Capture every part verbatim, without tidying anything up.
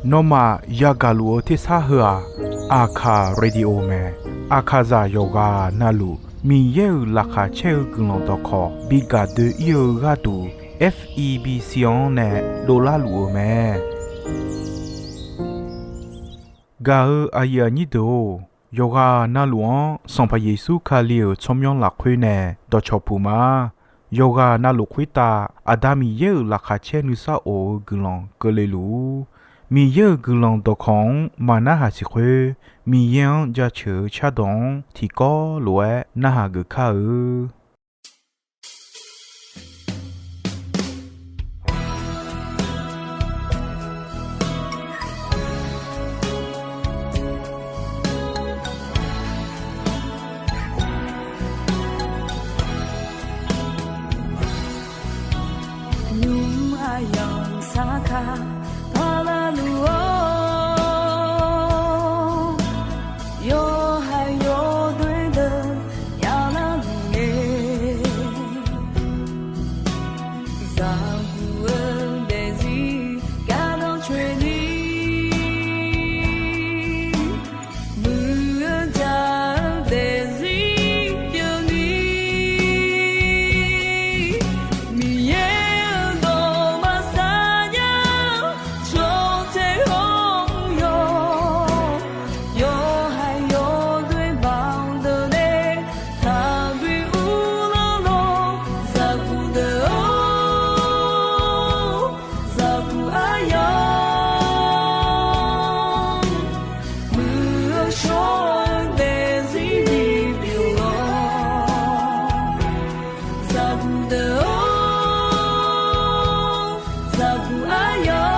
Nawmaf yagaq luf-eu tersar heu-aq, Aqkaq Radio mae. Aqkaqzaq yawqghaq navluf Miqyaer-euq laqkhaq caer-eu guiqlanq dawqkawq bi gaq doe-ir-eu gharduq, F E B C-anr nae dovlar luf-euq mae. Gaq-eu aqyuif aqnyir deuq-or, yawqghaq navluf-anr Sanqpaq Yeqsur Kali-euq tsawrmyanr lafkhoer nae dawqcawq puq ma. Yawqghaq navluf khoertav Aqda Miqyaer-euq laqkhaq caer nuisar of-eu guiqlanq keuvle luf-ur. Miqyaer-euq guiqlanq dawqkawq-anr maqnarhaq siq khoer, Miqyaer-anr jaceuq-eu cardawq-anr tiqkawv lof-aer narhaq geuf kar-eu. Nymq aqyawf sar kar paqlar luf-awr, yawhaiq yawdoer deuq yaqlar luf-eu zaqguq-eu daefzir gardanr coeni, muiq-eu jaq-eu daefzir pyeufni, Miqyaer-euq dawq maqsar nya-eu tsawrtser hawr-eu yawq, yawhaiq yawdoer baq-eu deuq nae taqbi uvlanr lawr, zaqguq deuq-or, zaqguq aryamq, muiq-eu shawr-eu daefzir bipyeuf-awr, zaqguq deuq-or, zaqguq aryamq,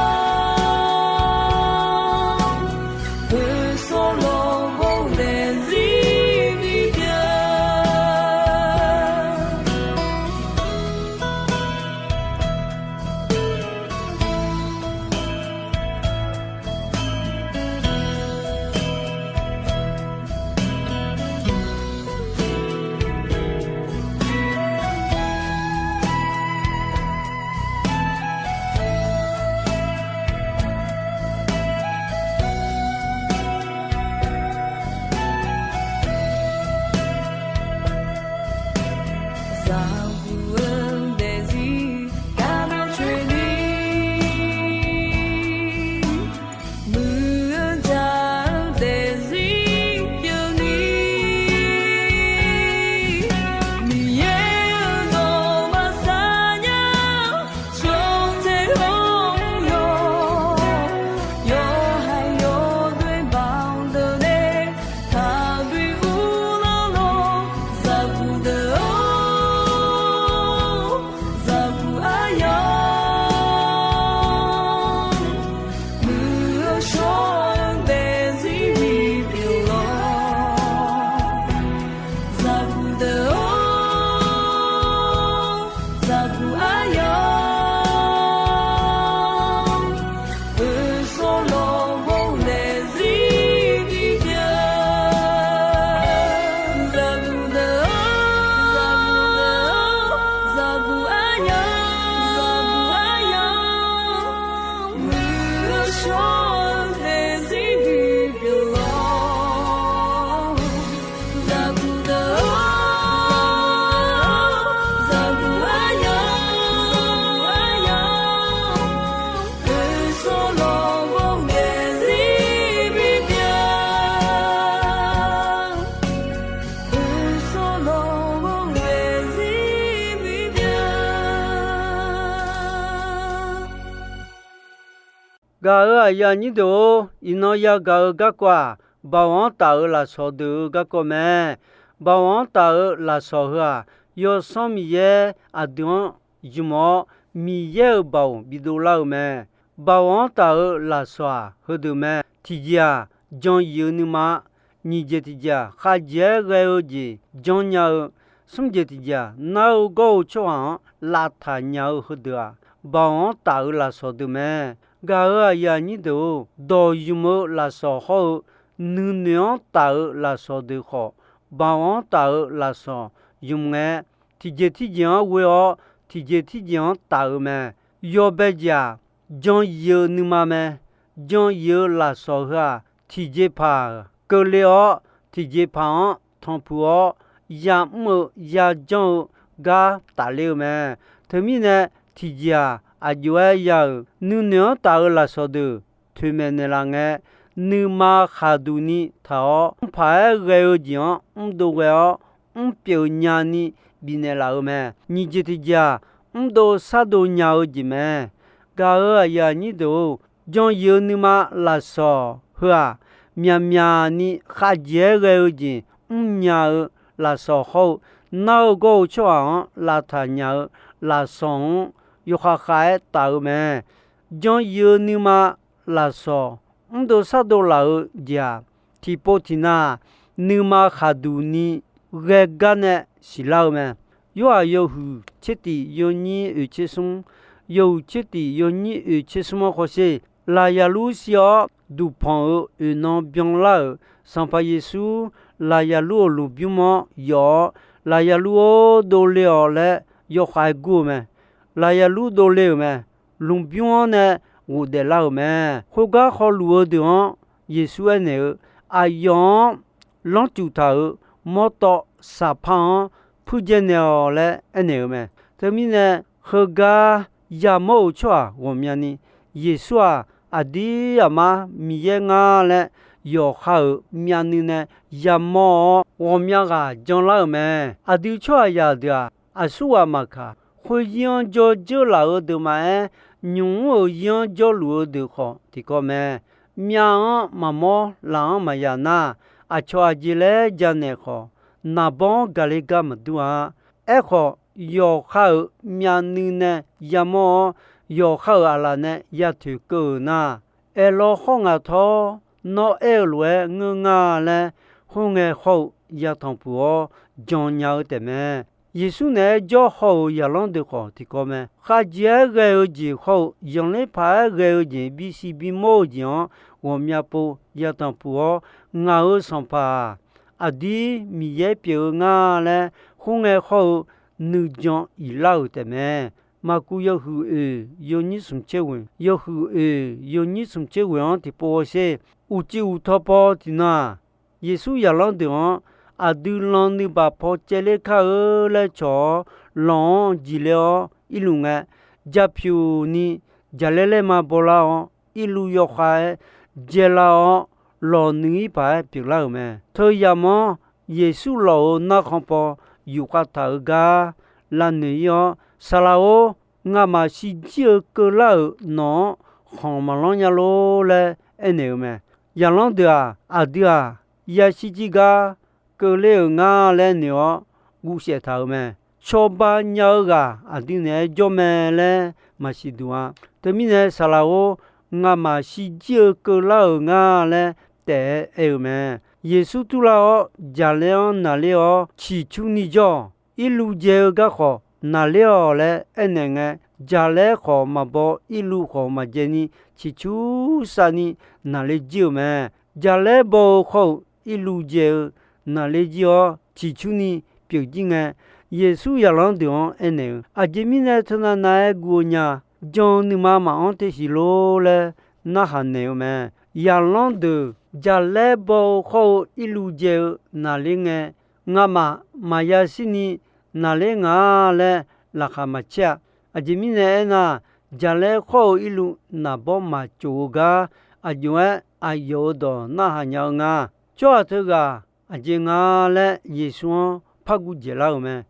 poeqsawr lawq ghov daefzir bipyeuf. Zaqguq-eu daefzir gardanr coeni, muiq-eu jaq-eu daefzir pyeufni, Miqyaer-euq dawq maqsar nya-eu tsawrtser hawr-eu yawq, yawhaiq yawdoer baq-eu deuq nae taqbi uvlanr lawr, zaqguq deuq-or, zaqguq aryamq, muiq-eu shawr-eu daefzir bipyeuf-awr, zaqguq deuq-or, zaqguq aryamq, poeqsawr lawq ghov daefzir bipyeuf, zaqguq deuq-or, zaqguq aryamq, zaqguq aryamq, muiq-eu shawr-eu daefzir bipyeuf-awr, zaqguq deuq-or, zaqguq aryamq, poeqsawr lawq ghov daefzir bipyeuf, poeqsawr lawq ghov daefzir bipyeuf. Gaq-eu aqyuif aqnyir deuq-or, iqnan yagaq-eu garkawv-aq, Baoq-anr taf-eu lafsawq deuq-eu garkawv mae. Baoq-anr taf-eu lafsawq heu-aq, Yawsanr Miqyaer aqdui-anr ymq-awr, Miqyaer-euq baoq bidov lar-eu mae. Baoq-anr taf-eu lafsawq-aq, heudeuq mae. Tiqjeq-aq, jan yif-eu nuima, nyiq jeq tiqjeq-aq, khavjeq-aer ghae-eu jeq janrnya-eu, smr jeq tiqjeq-aq, nar-eu gawr-eu tsawrhaq-anr lavtaq nya-eu heudeuq-aq, Baoq-anr taf-eu lafsawq deuq mae. Gaq-eu aqyuif aqnyir deuq-or, dawq ymq-eu lafsawq hawr-eu nuinoeq-anr taf-eu lafsawq deuq khawf, Baoq-anr taf-eu lafsawq ymq ngae, tiqjeq tirjeq-anr ghoe-awr tiqjeq tirjeq-anr taf-eu mae. Yawbae jeq-aq, jan yif-eu nuima mae. Jan yif-eu lafsawq heu-aq, tiqjeqpaq keuvle-awr, tiqjeqpaq-anr tanqpuq-awr, ya'mr-eu yajanr-eu gar tafler-eu mae. Teumirnae, tiqjeq-aq, aqjox-aer ya-euq nuinoeq-anr taf-eu lafsawq deuq toeqmaeq naeqlaf ngae, nuima khaqduq ni taq-awr, mrpaq-aer ghae-eu jeq-anr mrdov ghae-awr, mrpyeuf nyani bifnaeq laf-eu mae. Nyiq jeq tiqjeq-aq, mrdov shardov nya-eu jeq mae. Gaq-euq aqyuif aqnyir deuq-or, jan yif-eu nuima lafsawq heu-aq, myaqmyaq ni khavjeq-aer ghae-eu jeq mrnya-eu lafsawq hawr-eu, nar-eu gawr-eu tsawrhaq-anr lavtaq nya-eu lafsawq-anr yawkhav khav-aer taf-eu mae. Jan yif-eu nuima lafsawq mrdov shardov laf-eu jeq-aq, tiqpov tiqnav nuima khaqduq ni ghae gar nae siqlar-eu mae. Yorhaq yawhuiq tser tif yawnyir oeq tser smr, yawhuiq tser tif yawnyir oeq tser smr-anr hawsher. Laqyaqlur shir-awr, duqpanq-euq oeq nan byanlar-euq Sanqpaq Yeqsur, Laqyaqlur-euq lmqbymr-anr yawf-awr, Laqyaqlur-or, dovle-awq laer yawkhav-aer gur-eu mae. Laqyaqlur dovle-euq mae. Lmqbymr-anr nae ghofdaef lar-euq mae. Khoergar hawluf-eu deuq-anr Yeqsur aernaeq-eu, Aqyawf-anr lanrcuf taq-euq mawrtawv saqpar-anr puirdzae naeq-awq laer aernaeq-eu mae. Teumirnae, heugar yamawr-euq tsawrhaq ghawqmyani, Yeqsur-aq, aqdir aqmar Miqyaer ngar laer yawqha-euq myavnuiv nae yamawr-awr, ghawqmya ghaq janlar-euq mae. Aqdui tsawrhaqzaq deuq-aq, aqsurghaq maqkaq, khoeryir-anr jawr dzeur laf-eu deuq maqaer, nymq mr-euq yir-anr jawrluf-eu deuq khawf tiqkawv mae. Myav-anr maqmawr, laf-anr maqya nar, aqcawq aqjeq laer janaeq khawf, naqbawr-anr gaqle gar maqdur-a. Aerkhawf, yawqha-euq myavnuiv nae yamawr-awr, yawqha-euq aqlaf nae yatoeq keuv-euq nar, aerlawr khawr ngaq tawr, nawr aer-eu lof-aer ngeur nga laer, khoerngae hawr-eu yatanq puq-awr jan nya-eu taefmae. Yeqsur naeq-aer jawr haw-euq zaqlanr deuq khawf tiqkawv mae. Khavjeq-aer ghae-eu jeq hawr-eu, zanqler paq-aer ghae-eu jeq, bisiq bimawr-eu jeq-anr ghawqmya pov yatanq puq-awr, ngaq-euq Sanqpaq-aq, aqdir Miqyaer pyeuf-eu nga laer, khoerngae hawr-eu nuijan iflar-euq taefmae. Maqkuv yawhuiq oeq yawnyir smq tser ghoeq, yawhuiq oeq yawnyir smq tser ghoeq-anr tiqpov hawsher. Uqcif uqtaw paw tiqnan-aq, Yeqsur zaqlanr deuq-anr, aqdui lan nuibaq paw caevler kar-eu laer cawq-awr, lawq-anr jiqler-awr irluf ngae, japyuq ni jaqlaer laerma bawlar-awr, irluf yawkhav-aer dzaelar-awr, lawq nuiir paq-aer pyeuflar-euq mae. Teu yamq-anr Yeqsur lawq-euq narkhan paw yufkhav taq-eu gar lavnoeq ir-awr, Saqlaq-or, ngamaf shirjir-eu keuvlar-euq nawq-anr khanq maqlanr nya lor laer aernaeq-eu mae. Zaqlanr deuq-aq, aqdui-aq, yashir jir gar keuvler-euq nga laer noeq-awr guvsaef taq-euq mae. Cawba nya-eu ghaq aqdui naeq-aer jawr mae laer maqsiq duq-a. Teumirnae, Saqlaq-or, ngamaf shirjir-eu keuvlar-euq nga laer taef-aer aer-eu mae. Yeqsur turlar-awr, jaqlaer-anr naqler-awr ciqcurni jawr-awq. Irluv dzae-eu garkhawf naqler-awq laer aernaeq ngae, jaqlaer khawf maqbaw, irluv khawf maqdzae ni ciqcur savni naqler jir-eu mae. Jaqlaer baw-eu khawr-eu irluv dzae-eu naqler jir-awr ciqcurni pyeuf jir ngae, Yeqsur zaqlanr deuq-anr aernaeq-eu, Aqjeq mirnae teunav nav-aer guv-eu nya, jan-eu nuima maqanr te siq lor laer narhaq naeq-eu mae. Zaqlanr deuq jaqlaer baw-eu khawr-eu irluv dzae-eu naqler ngae, ngamaf maqya shirni naqler nga laer laqkhaq maqcaer-a. Aqjeq mirnae aernar, jaqlaer khawr-eu irluv naqbawr maqtsof-eu gar, aqjox-aer aqyawf-euq dawq narhaq nya-eu nga. Tsawrhaq teughaq aqjeq nga laer Yeqsur-anr par guv dzaeqlar-euq mae.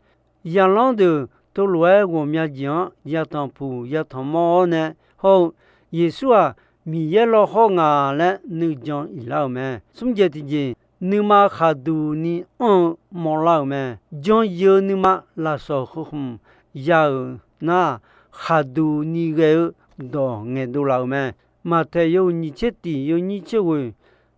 Zaqlanr deuq teulof-aer ghawqmya jeq-anr yatanq puq yatanq mawr-awr nae hawr-eu, Yeqsur-aq, Miqyaer lawhawr nga laer nuijan iflar-euq mae. Smr jaeq tiqjeq, nuima khaqduq ni anr-eu mawrlar-euq mae. Jan yif-eu nuima lafsawq heu khmq ya-euq nar, khaqduq ni ghae-eu dawq ngaeqdov laf-euq mae. Maqtaeq yawhuiq nyiq tser tiq yawnyir tser ghoeq,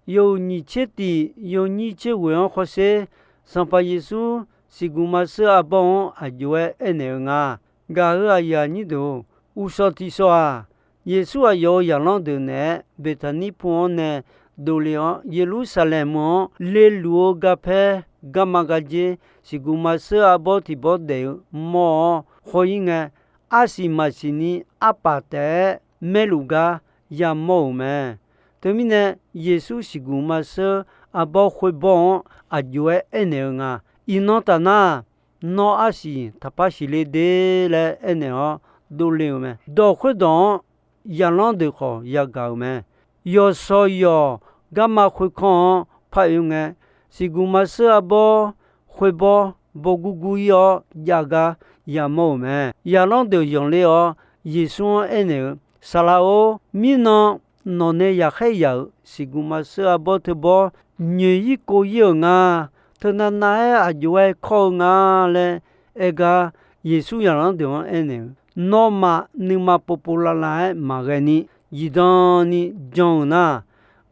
yawhuiq nyiq tser tiq yawnyir tser ghoeq-anr hawsher. Sanqpaq Yeqsur siqguq maqsheur arbawr-anr aqjox-aer aernaeq-eu nga. Gaq-euq aqyuif aqnyir deuq-or, uqshawq tiqshawq-aq, Yeqsur aqyawf-euq zaqlanr deuq naeq-aer Beqtaqnir pu-anr nae dovle-awr, Yeqlursaqlaeq meuq-anr leluf-eu garpaer garma gardzer, siqguq maqsheur arbawr tiq bawr daef-eu mawr-awr haw-ir ngae, arsiq maqsiq ni arpaf taef-aer maerluf gar yamawr-euq mae. Teumirnae, Yeqsur siqguq maqseur arbawr khoerbawr-anr aqjox-aer aernaeq-eu nga, Iqnan tafnar, nawr arsiq taqpar siqle de laer aernaeq-awr dovle-euq mae. Dawq khoerdawq-anr zaqlanr deuq khawf yagaq-euq mae. Yawqshawq yawq garma khoerkanr-anr par oe ngae, siqguq maqseur arbawr khoerbawr bawgurgur ir-awr jav gar yamawr-euq mae. Zaqlanr deuq zanqler-awr, Yeqsur-anr aernaeq-eu, Saqlaq-or, mirnan nawq nae yaqkhaer yaq-euq siqguq maqseur arbawr teubawr nyoeq ir kov ir-euq nga. Teunavnav-aer aqjox-aer kawr-eu nga laer aer gar, Yeqsur zaqlanr deuq-anr aernaeq-eu, Nawmaf nuima povpov lavlav-aer maqghae ni, zifdan ni jan-euq nar,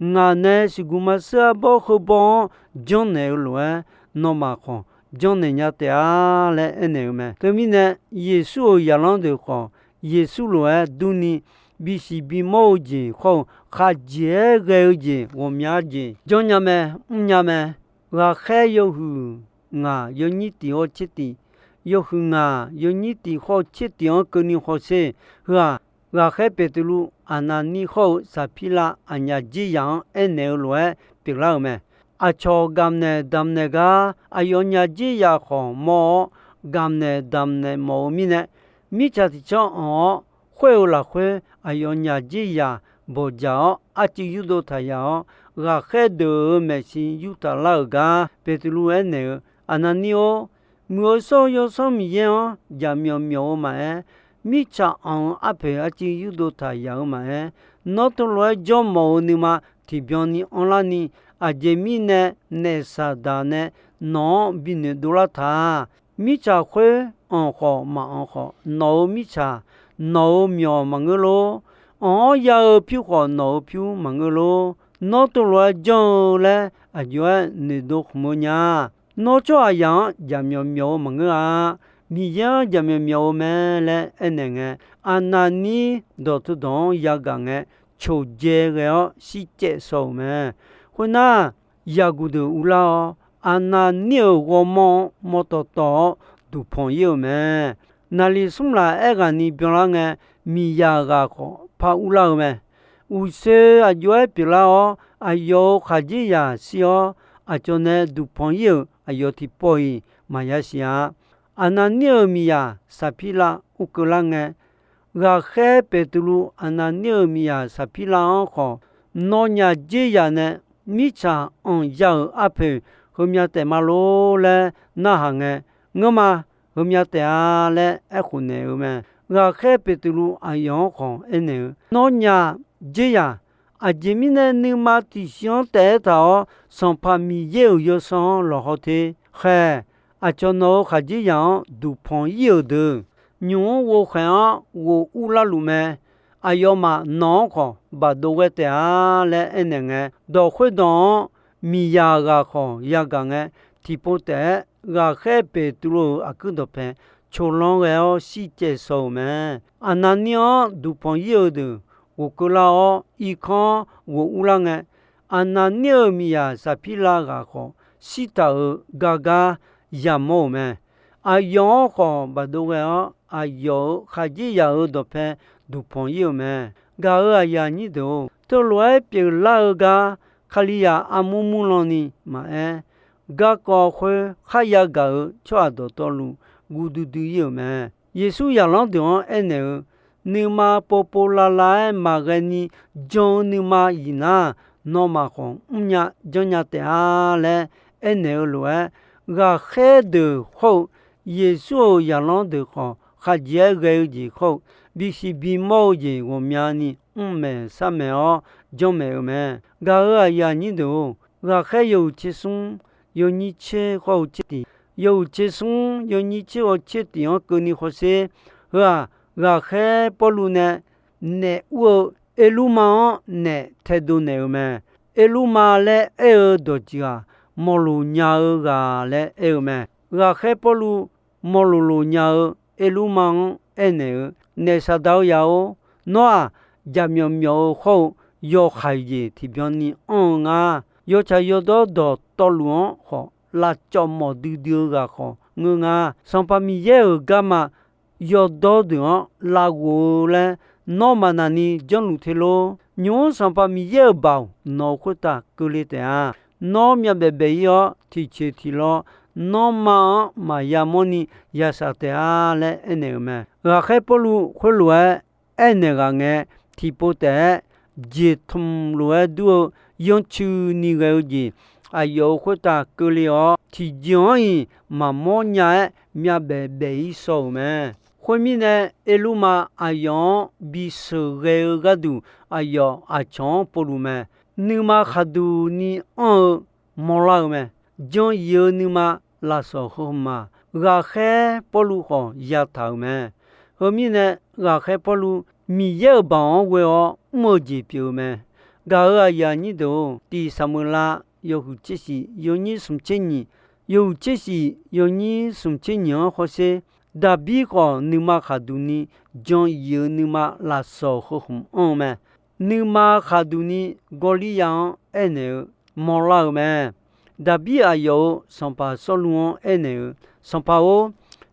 ngaq nae siqguq maqseur arbawr heubawr-anr janrnaeq-eu lof-aer, nawmaf khawf janrnaeq nya taef-a laer aernaeq-eu mae. Teumirnae, Yeqsur-euq zaqlanr deuq khawf, Yeqsur lof-aer durni, bisiq bimawr-eu jeq khawr-eu khaqjeq-aer ghae-eu jeq ghawqmya jeq janrnya mae, mrnya mae. Ghaqkhaer yawhuiq ngaq yawnyir tiq hawr tser tiq, yawhuiq ngaq yawnyir tiq hawr tser tiq-anr keuvni hawsher. Heu-aq, ghaqkhaer Beqtuvluv, Aqnaqnir hawr-eu Saqpirlav aqnyaf dzerzaq-anr aernaeq-eu lof-aer pyeuflar-euq mae. Aqcawq gamqnaeq damqnaeq gar aqyawfnyaf dzerzaq khawf mawr-awr, gamqnaeq damqnaeq mawf-eu mirnae, mirtsaq tiq canr anq-awr, khoer-eu lafkhoer aqyawfnyaf dzerzaq bawqdzaq-awr, arcuiv yurdov taq yaq-awr, ghaqkhaer deuq-euq maeqshi yurtaq lar-euq gar Beqtuvluv aernaeq-eu, Aqnaqnir-or, muiq-eu shawr-eu Yawsanr Miqyaer-anr jaqmyawf myawf-eu maqaer, mirtsaq anq-eu arpoeq arcuiv yurdov taq yaq-eu maqaer, nawr teulof-aer janrmawf-eu nuima tiqbyan ni anrlar ni, aqjeq mirnae naef Saqdaq nae nawq-anr binoeq dovlar ta. Mirtsaq khoer anq khawf maqanq khawf, nawq-euq mirtsaq, nawq-euq myawq maqngeur lor. Anq-awr ya-eu pyur khawf, nawq-euq pyur maqngeur lor. Nawr teulof-aer janr-eu laer aqjox-aer noeqdov khmq-eu nya. Nawr tsawrhaqzaq-anr jaqmyawf myawf-eu maqngeur-a. Miqyaer-anr jaqmyawf myawf-eu mae laer aernaeq ngae, Aqnaqnir dawq teudawq-anr yagaq ngae, coqdzae ghae-awr shircaev shaw-euq mae. Khoernar, yaqguq deuq urlar-awr, Aqnaqnir-euq ghawrmawr-anr mawrtawv tawv-awr duqpanq ir-euq mae. Naqliq smr laf aerghaqni byanlar ngae, miqzaq ghaq khawf par urlar-eu mae. Uqshoe aqjox-aer pyeuflar-awr, aqyawf-euq khaqdzerzaq shir-awr, aqcawq nae duqpanq ir-euq aqyawf tiqpawf-iq maqya siq-a. Aqnaqnir-euq miqzaq Saqpirlav urkeuv lar ngae, ghaqkhaer Beqtuvluv Aqnaqnir-euq miqzaq Saqpirlav-anr khawf, nawnyaf dzerzaq nae mirtsaq anqya-euq arpoeq heumya taef ma lor laer narhaq ngae, ngeurma, heumya taef-a laer aerkhof naeq-eu mae. Ghaqkhaer Beqtuvluv aqyawf-anr khawf aernaeq-eu, Nawnyaf dzerzaq, aqjeq mirnae nuima tiqsiq-anr taef-aer taq-awr, Sanqpaq Miqyaer-euq Yawsanr-anr lawqhaw te. Khaeq, aqcawq nawq-euq khaqdzerzaq-anr duqpanq ir-euq deuq, nymq-mr ghovkhaeq-anr ghof urlar luf mae. Aqyawfmaf nawq-anr khawf baqdov ghae taef-a laer aernaeq ngae, dawq khoerdawq-anr miqzaq ghaq khawf yagaq ngae, tiqpov taef-aer ghaqkhaer Beqtuvluv-euq aqkuir dawqpae coqlanr ghae-awr shircaev shaw-euq mae. Aqnaqnir-anr duqpanq ir-eu deuq ghofkeuv lar-awr, irkanr-anr ghof urlar ngae, Aqnaqnir-euq miqzaq Saqpirlav ghaq khawf, shirtaq-euq gar gar yamawr-euq mae. Aqyawf-anr khawf baqdov ghae-awr, aqyawf-euq khaqdzerzaq-euq dawqpae duqpanq ir-euq mae. Gaq-euq aqyuif aqnyir deuq-or, teulof-aer pyeuflar-eu gar Kalizaq armur murlan ni maqaer, garkawv khoer kharya gaq-euq tsawrhaq dawqtawvluf guv duidui ir-euq mae. Yeqsur zaqlanr deuq-anr aernaeq-eu, nuima povpov lavlav-aer maqghae ni jan-eu nuima iqnar, nawmaf khawf mrnya janrnya taef-a laer aernaeq-eu lof-aer, ghaqkhaer deuq hawr-eu Yeqsur-euq zaqlanr deuq khawf, khaqjeq-aer ghae-eu jeq hawr-eu bisiq bimawr-eu jeq ghawqmyani mrmaeq sharmaeq-awr janrmaeq-eu mae. Gaq-euq aqyuif aqnyir deuq-or, ghaqkhaer yawhuiq tser smr yawnyir tser hawr-eu tser tiq, yawhuiq tser smr yawnyir tser hawr tser tiq-anr keuvni hawsher. Heu-aq, ghaqkhaer Pawrluv nae naef ur-eu Erlurma-anr naef taedov naeq-eu mae. Erlurma laer aer-eu dawqtsuif-aq, mawqloq nya-eu ghaq laer aer-eu mae. Ghaqkhaer Pawrluv mawqloq loq nya-eu Erlurma-anr aernaeq-eu, Naef Saqdaq-eu zaq-or, nawr-aq, jaqmyawf myawf-eu hawr-eu yawkhav jeq tiqbyan ni anr-eu nga. Yawtsaq yawdawr dawqtawvluf-anr khawf, lavcawv mawf duidui-eu ghaq khawf ngeur nga. Sanqpaq Miqyaer-euq garma yawdawr deuq-anr lavghof-eu laer Nawr maqnaq ni janrluf te lor. Nymq-mr Sanqpaq Miqyaer-euq baoq nawq-euq khoertav keuvle taef-a. Nawr myavbaef baef-ir-awr, tiqcoeq tiqlawr nanrma-anr maqya mawrni yashaq taef-a laer aernaeq-euq mae. Ghaqkhaer Pawrluv khoerlof-aer aernaeq ghaq ngae, tiqpov taef-aer jeqtmq lof-aer dur-eu yanrcuini ghae-eu jeq aqyawf-euq khoertav keuvle-awr, tiqjeq-anr-iq maqmawr nya-aer myavbaef baef-ir shaw-euq mae. Khoermirnae, Erlurma aqyawf-anr bisheuq ghae-eu gharduq aqyawf aqcawq-anr povluf mae. Nuima khaqduq ni anr-eu mawrlar-eu mae. Jan-ir-eu nuima lafsawq heu-aq, ghaqkhaer Pawrluv khawf yataq-euq mae. Heumirnae, ghaqkhaer Pawrluv Miqyaer-euq baoq-anr ghoe-awr mr-eu jeq pyeuf-eu mae. Gaq-euq aqyuif aqnyir deuq-or, tiq Saqmeuqlav yawhuiq tser shif yawnyir smq tser nyiq, yawhuiq tser shif yawnyir smq tser nyiq-anr hawsher, Daqbir khawf nuima khaqduq ni jan-ir-eu nuima lafsawq heu khmq anr-eu mae. Nuima khaqduq ni Gawrliryav-anr aernaeq-eu mawrlar-eu mae. Daqbir aqyawf-euq sanqpaq Sawrluv-anr aernaeq-eu, Sanqpaq-or,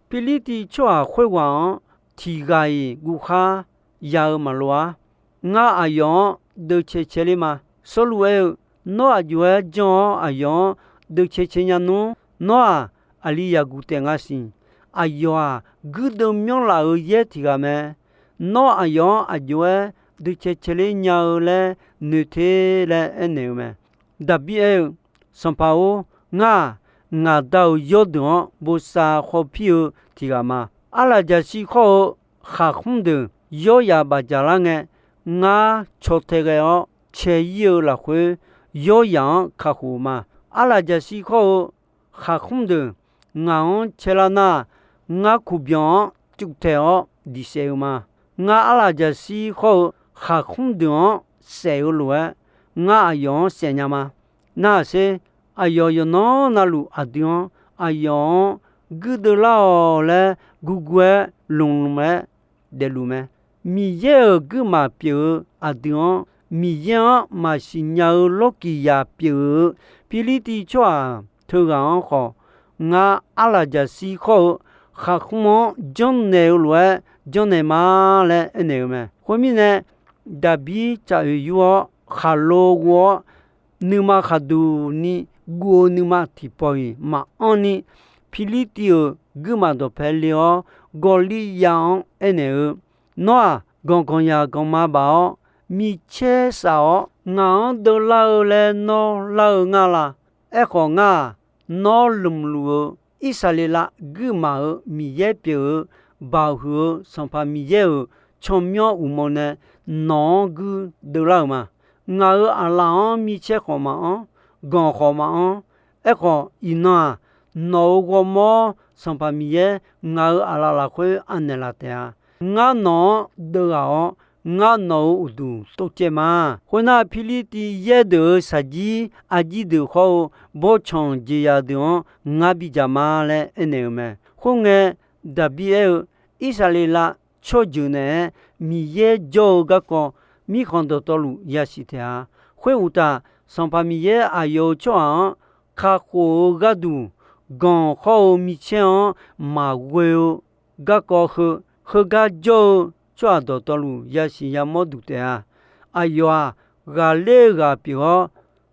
Pirlirtiv tsawrhaq khoerghaq-anr tiq ghaq-iq guvkhar ya-eu maqloq-ar. Ngar aqyawf-anr deuvcae cae ler ma. Sawrluv aer-eu, Nawr aq jov-aer jan-awr aqyawf-anr deuvcae cae nya nmr. Nawr-aq, aqli yaqguq taef nga siq. Aqyawf-aq, guirdeuv myanrlaf-euq yaer tiq ghaq mae. Nawr aqyawf-anr aq jov-aer deuvcae cae ler nya-eu laer noeq te laer aernaeq-eu mae. Daqbir aer-eu, Sanqpaq-or, ngar-aq, ngaq Da-euq yawrdeuq-anr bosav khawpir-eu tiq ghaq ma. Arlaqjaqshir khawr-eu khaqkhmr deuq yawryaf bafdzaq lar ngae, ngar caw tae ghae-awr cae-ir-eu lafkhoer, yawryaf-anr kakhof-eu ma. Arlaqjaqshir khawr-eu khaqkhmr deuq ngaq-anr cae lar nar, ngar kuqbyanq-anr cuvtaeq-awr diqsaef-eu ma. Ngar arlaqjaqshir khawr-eu khaqkhmr deuq-anr saef-eu lof-aer, ngar aqyawf-anr saef nya ma. Narhaq sher, aqyawf yawqnan navluf aqdui-anr, aqyawf-anr guirdeuv lar-awq laer gurgur-aer lmqlmq-aer daefluf mae. Miqyaer-euq guirmaf pyeuf-eu aqdui-anr, Miqyaer-anr maqsiq nya-eu lawrkiq yaq pyeuf-eu Pirlirtiv tsawrhaq teughaq-anr khawf, ngar arlaqjaqshir khawr-eu khaqkhmr-anr janrnaeq-eu lof-aer janrnaeq ma laer aernaeq-eu mae. Khoermirnae, Daqbir tsaq oeq yur-awr khaqlo ghov-awr, nuima khaqduq ni guv-eu nuima tiqpawf-iq maqanr ni, Pirlirtiv-euq guirmaf dawqpae le-awr, Gawrliryav-anr aernaeq-eu, Nawr-aq, ganq ganq yaq ganq ma baf-awr, micaer saf-awr, ngaq-anr deuvlar-eu laer nawr lar-eu ngar la? Aerkhawf, ngar-aq, nawr lmqluf-eu Irsaqleqlav guirmaf-euq Miqyaer pyeuf-eu, Baoq huiq-eu Sanqpaq Miqyaer-euq tsawrmyanr uqmov nae nawq-anr guirdeuv lar-euq ma. Ngaq-euq aqlaf-anr micaer khawf maqanr, ganq khawf maqanr. Aerkhawf, iqnan-aq, nawq-euq ghawrmawr Sanqpaq Miqyaer ngaq-euq aqlaf lafkhoer anaeqlaf taef-a. Ngar nawq-anr deuv ghaq-awr, ngar nawq-euq uqduq tov caev ma. Khoernar, Pirlirtiv yaer deuq-euq shaqjir arjir deuq khawr-eu bawrtsanq jeqzaq deuq-anr ngar bidzaq ma laer aernaeq-eu mae. Khoerngae, Daqbir aer-eu, Irsaqleqlav tsawrjeuq naeq-aer Miqyaer jawr-eu garkawv mirkhanq dawqtawvluf yasiq taef-a. Khoeruqtaf, Sanqpaq Miqyaer aqyawf-euq tsawrhaq-anr kakhof-eu gharduq, ganq khawr-eu micaer-anr maqghoe-eu garkawv heu, heugar jawr-eu tsawrhaq dawqtawvluf yasiq yamawr duq taef-a. Aqyawf-aq, ghaqler-eu ghaq pyeuf-awr,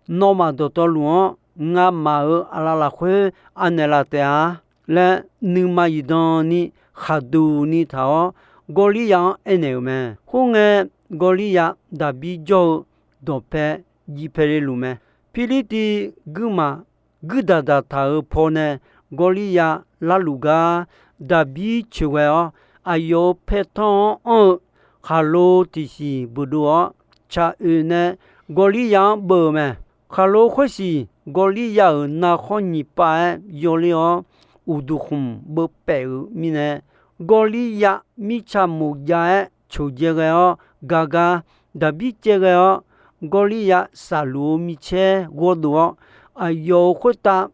nawmaf dawqtawvluf-anr ngamaf-euq aqlaf lafkhoer anaeqlaf taef-a laer, nuima zifdan ni khaqduq ni taq-awr, Gawrliryav-anr aernaeq-euq mae. Khoerngae, Gawrliryav Daqbir jawr-eu dawqpae jiv pae le luf mae. Pirlirtiv guirmaf guirdaq daqtaq-euq pawnae Gawrliryav larluf gar Daqbir coeqghae-awr, aqyawf-euq paertanr-anr anr-eu khaqlo tiqsiq buqdov-awr, tsaq oeq nae Gawrliryav-anr beuv-eu mae. Khaqlo khoersiq Gawrliryav-euq narkhawr nyiq pav-aer yawler-awr, uqduq khmq beuv paef-euq mirnae, Gawrliryav mirtsa moq jav-aer coqdzae ghae-awr ga gar, Daqbir caev ghae-awr, Gawrliryav safluf-eu micaer ghawrdov-awr, aqyawf-euq khoertav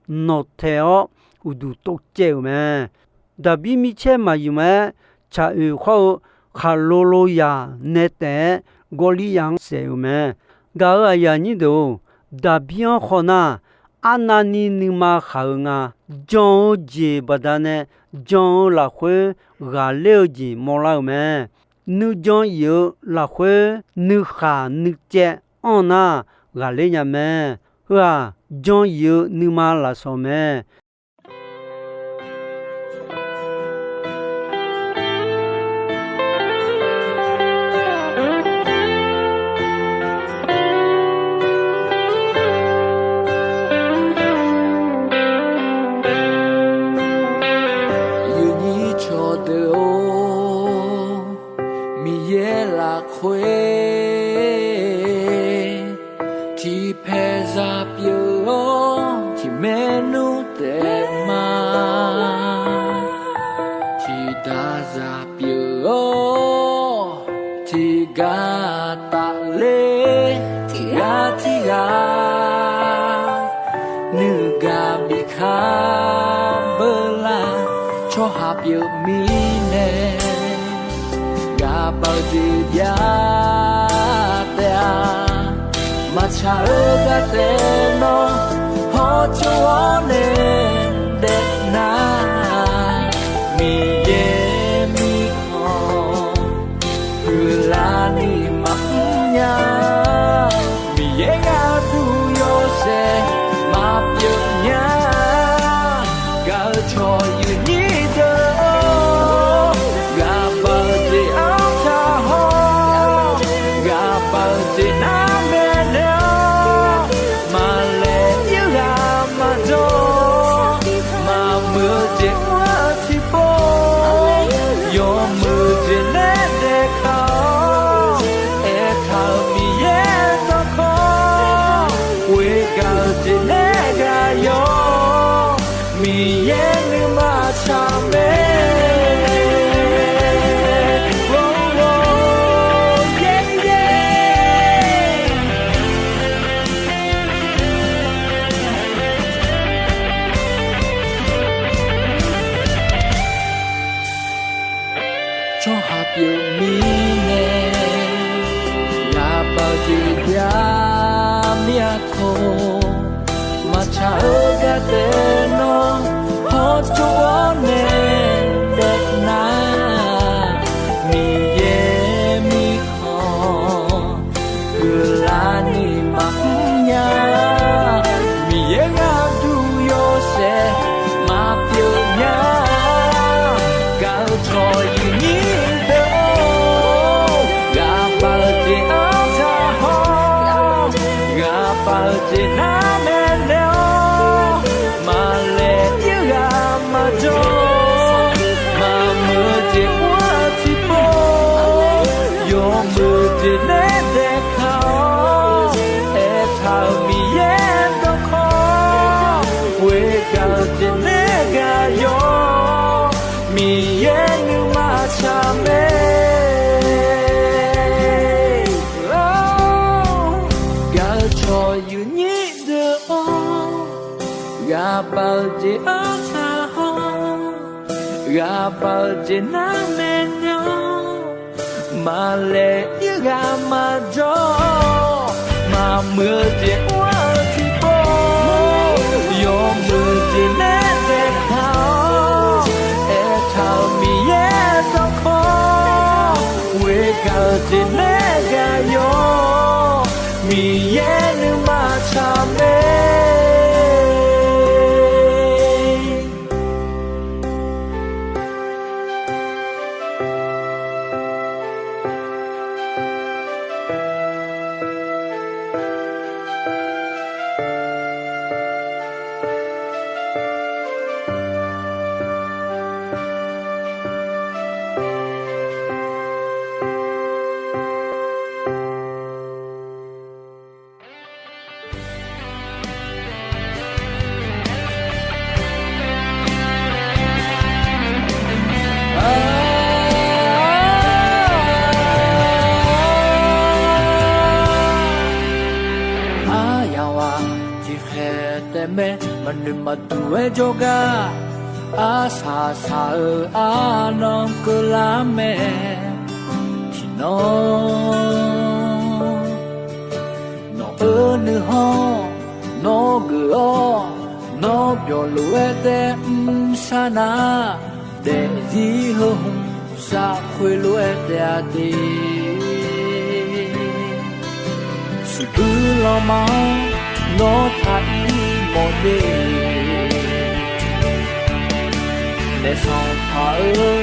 nawqtaeq-awr uqduq tov caev-euq mae. Daqbir micaer maqymq-aer, tsaq oeq khawr-eu khaqlo lo yaq nae taef-aer Gawrliryav-anr saef-euq mae. Gaq-euq aqyuif aqnyir deuq-or, Daqbir-anr khawf nar, arnavni nuima khaq-eu nga. Jan-eu jeq baqdanae jan-eu lafkhoer ghaqler-eu jeq mawrlar-euq mae. nuijan yif-eu lafkhoer nuikhaq nuicaev anr nar ghaqler nya mae. Heu-aq, jan yif-eu nuima lafsawq mae. Yawnyir cawqdeuq-or, Miqyaer lafkhoer tiqpaeq zaq pyeuf-awr, tiqmaer nmr taef ma. Tiqdaq zaq pyeuf-awr, tiqgar tafler, tiqghaq tiqghaq nuigaq bikaq beular, tsawrhaq pyeuf mirnae ghaqbav-eu jeq jav taef-a. Maqtsaq-eu gar taef nawr hawtsov-awr nae daef nar, Miqyaer mirkhanq huiqlar ni maqmr nya. Miqyaer gharduq yawshaef maqpyeuf nya. Gaq-eu cawq yawnyir deuq-or, ghaqbav-eu jeq artaq haw, ghaqbav-eu jeq nar maeqnaeq-awr, maqlaeq ir ghaq maqjawr, maqmuiq-eu jeq mr-eu tiqpov, yawmuiq jeq nae daefkaq-awr, aertaq-euq Miqyaer dawrkawr, ghoegaq-eu jeq nae ghaq yawr, Miqyaer nuima tsaq mae. Tsawrhaq pyeuf mirnae ghaqbav-eu jeq jav mir-a tawq. Maqtsaq-eu gar taef nawr hawtsov-awr nae daef nar, Miqyaer mirkhanq huiqlar ni maqmr nya. Miqyaer gharduq yawshaef maqpyeuf nya. Gaq-eu cawq yawnyir deuq-or, ghaqbav-eu jeq artaq haw, ghaqbav-eu jeq nar maeqnaeq-awr, maqlaeq ir ghaq maqjawr, maqmuiq-eu jeq mr-eu tiqpov, yawmuiq jeq nae daefkaq-awr, aertaq-euq Miqyaer dawrkawr, ghoegaq-eu jeq nae ghaq yawr, Miqyaer nuima tsaq mae. Gaq-eu cawq yawnyir deuq-or, ghaqbav-eu jeq artaq haw, ghaqbav-eu jeq nar maeqnaeq-awr, maqlaeq ir ghaq maqjawr, maqmuiq-eu jeq mr-eu tiqpov, yawmuiq jeq nae daefkaq-awr, aertaq-euq Miqyaer dawrkawr, ghoegaq-eu jeq nae ghaq yawr, Miqyaer nuima tsaq mae. Aryamq-aq tiqkhaeq taef mae, maqnoeq maqduq-aer jawrgar, arsaq saq-eu arnan keuvlar mae. Tiqnan nawq-eu nuikhanr nawr geuf-awr, nawr byawq lof-aer tae mqshar nar, daefzir heu hmq Lafkhoer lof-aer taef-a de. Siqbuir lanma-anr nawr taq-ir mawf de. Naef sanqpaq-eu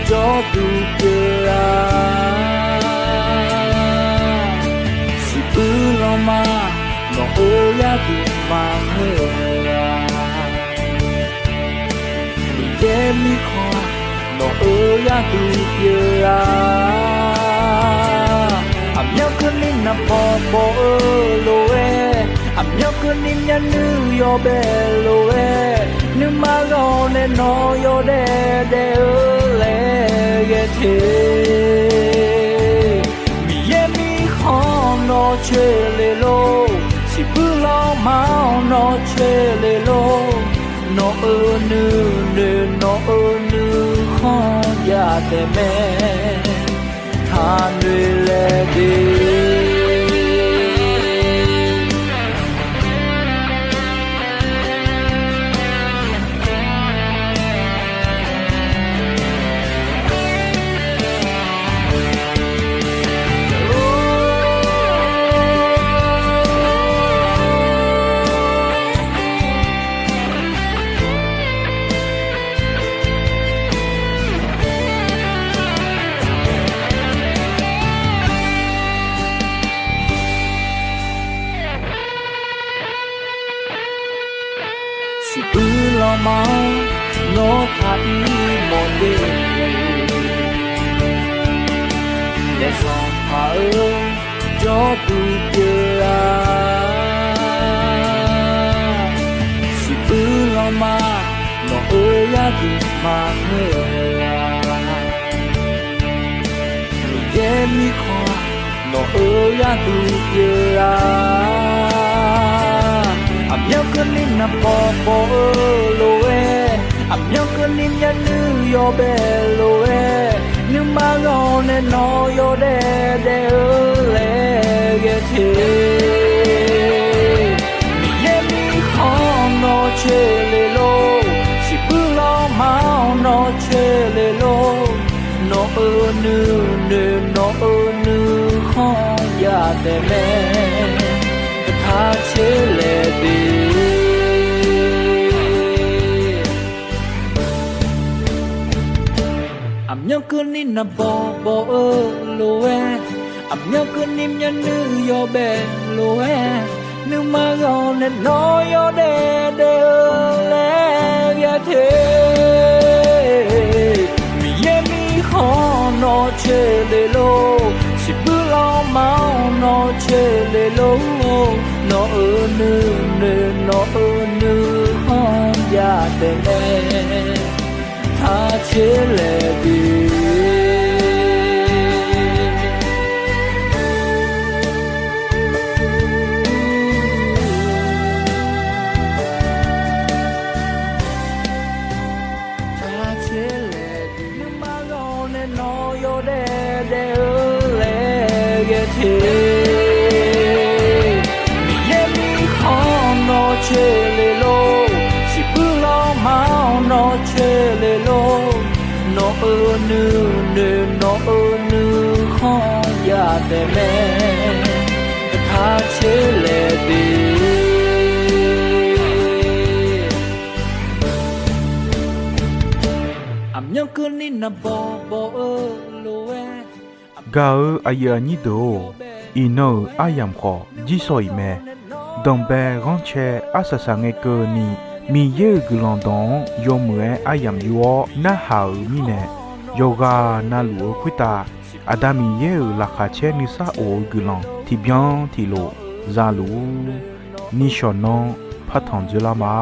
jawrduq pyeuf-a. Siqbuir lanma nawq-euq gharduq maqngeur-a. Miqyaer mirkhanq nawq-euq gharduq pyeuf-a. Aqmyanluf keuvni naqbawq bawq-eu lof-aer, aqmyanluf keuvni myavnuiv yawbae lof-aer, nuima ghawq nae nawq yawdaef daef-eu laer ghae te. Miqyaer mirkhanq nawq coer le lor, siqbuir lanma-anr nawr coer le lor. Nawq-euq nuinoeq nawq-euq nuikhanr jav taef mae. Taqnoeq laeq de. Siqbuir lanma-anr nawr taq-ir mawf de. Naef sanqpaq-eu jawrduq pyeuf-a. Siqbuir lanma nawq-euq gharduq maqngeur-a. Miqyaer mirkhanq nawq-euq gharduq pyeuf-a. Aqmyanluf keuvni naqbawq bawq-eu lof-aer, aqmyanluf keuvni myavnuiv yawbae lof-aer, nuima ghawq nae nawq yawdaef daef-eu laer ghae te. Miqyaer mirkhanq nawr coer le lor, siqbuir lanma-anr nawr coer le lor. Nawq-euq nuinoeq nawq-euq nuikhanr jav taef mae. Taq coer laeq de. Aqmyanluf keuvni naqbawq bawq-eu lof-aer, aqmyanluf keuvni myavnuiv yawbae lof-aer, nuima ghawq nae nawq yawdaef daef-eu laer ghae te. Miqyaer mirkhanq nawr coer le lor, siqbuir lanma-anr nawr coer le lor. Nawq-euq nuinoeq nawq-euq nuikhanr jav taef mae. Taq coer laeq de. Taq coer laeq de. Nuima ghawq nae nawq yawdaef daef-eu laer ghae te. Miqyaer mirkhanq nawr coer le lor, siqbuir lanma-anr nawr coer le lor. Nawq-euq nuinoeq nawq-euq nuikhanr jav taef mae. Taq coer laeq de. Aqmyanluf keuvni naqbawq bawq-eu lof-aer, gaq-euq aqyuif aqnyir deuq-or, iqnan-euq aryamq khawf jirsawq iq mae. Danqbae ghanrcae arsaq saqngae keuvni, Miqyaer-euq guiqlanq dawq-anr yawmuiq-aer aryamq yur-awr narhaq-euq mirnae, yawqghaq navluf-eu khoertav Aqda Miqyaer-euq laqkhaq caer nuisar of-eu guiqlanq tiqbyan tiqlof zaluf-ur. Nishawq nanr partanq dzoerlar ma.